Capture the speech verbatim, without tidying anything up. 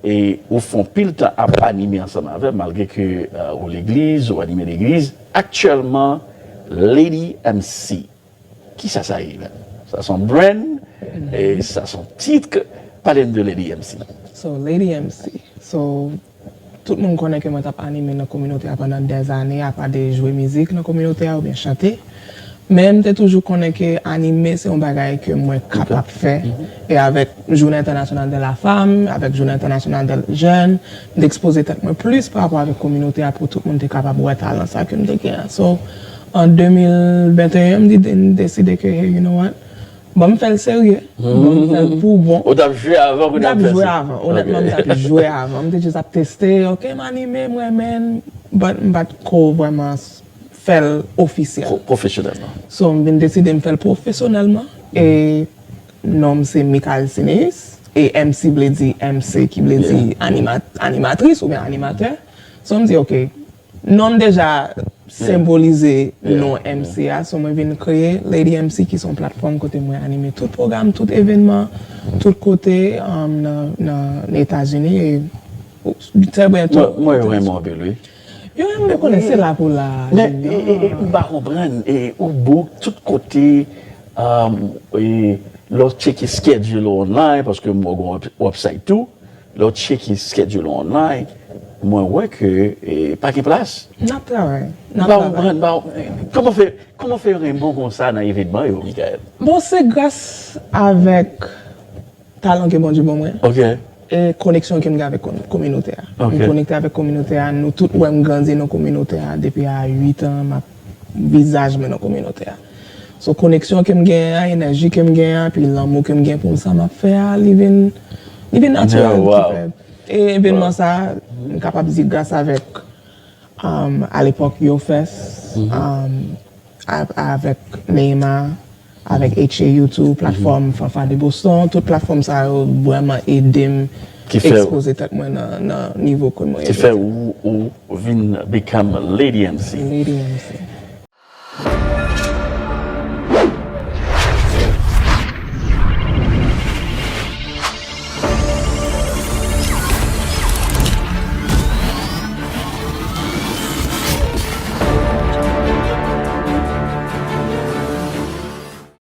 E ou fè anpil tan ap anime ansanm avè m, malgre ke euh, ou legliz, ou anime legliz. Aktyèlman, Lady M C. Kisa sa ye menm? Sa se yon brand, e sa se yon tit. Pale m de Lady M C. So, Lady M C. So, tout moun konnen ke mwen t ap anime nan kominote a pandan dèzane, apa de jwe mizik nan kominote a oubyen chante. Men m te toujou konnen ke anime se yon bagay ke mwen kapab fè. E avèk Jounen Entènasyonal de la Fanm, avèk Jounen Entènasyonal de Jèn, m te ekspoze tèt mwen plis pa rapò avèk kominote a pou tout moun te kapab wè talan sa ke m te gen an. So, an de mil venteyen, m di- m deside ke, hey, you know what? Bon, m fè l serye. Bon, m fè l pou bon. Ou t ap jwe avan pou M t ap jwe avan. Onètman, m t ap jwe avan. M te jis ap teste, ok, m anime, m renmen, but m pa t ko vrèman fè l ofisyèl. Pwofesyonèlman. So, m vin deside m fè l pwofesyonèlman. E non m se Michael Cineus. E M C vle di M C ki vle di anima, animatris oubyen animatè. So, m di, ok, non m deja senbolize non M C a. So, mwen vin kreye Lady M C ki se yon platfòm kote mwen anime tout pwogram, tout evènman, tout kote um, nan, nan Etazini. E, trè byento. Mwen renmen anpil, wi. Yo renmen konnen se la pou la. Men, m pa konprann, ou book tout kote, lè w tcheke schedule online, paske m wè w gen website tou, lè w tcheke schedule online, mwen wè ke pa gen plas. N ap travay. N ap travay. Kòman fè, kòman fè renmen w konsa nan evènman yo, Michael? Bon, se gras avèk talan ke Bondye ban mwen. Ok. E koneksyon ke m gen avèk kominote a. M konekte avèk kominote a, nou tout wè m grandi nan kominote a depi a uit an, m ap vizaj mwen nan kominote a. So koneksyon ke m gen an, enèji ke m gen an, epi lanmou ke m gen pou sa m ap fè a, li vin li vin natirèl. E evènman sa, m kapab di gras avèk um, alepòk Yo Fest, um, avèk Neymar, avèk H A U two, platfòm Fanfa de Boston, tout platfòm sa yo vrèman ede m ekspoze tèt mwen nan, nan nivo ke mwen ye. Ki fè ou, ou vin become Lady M C. Lady M C.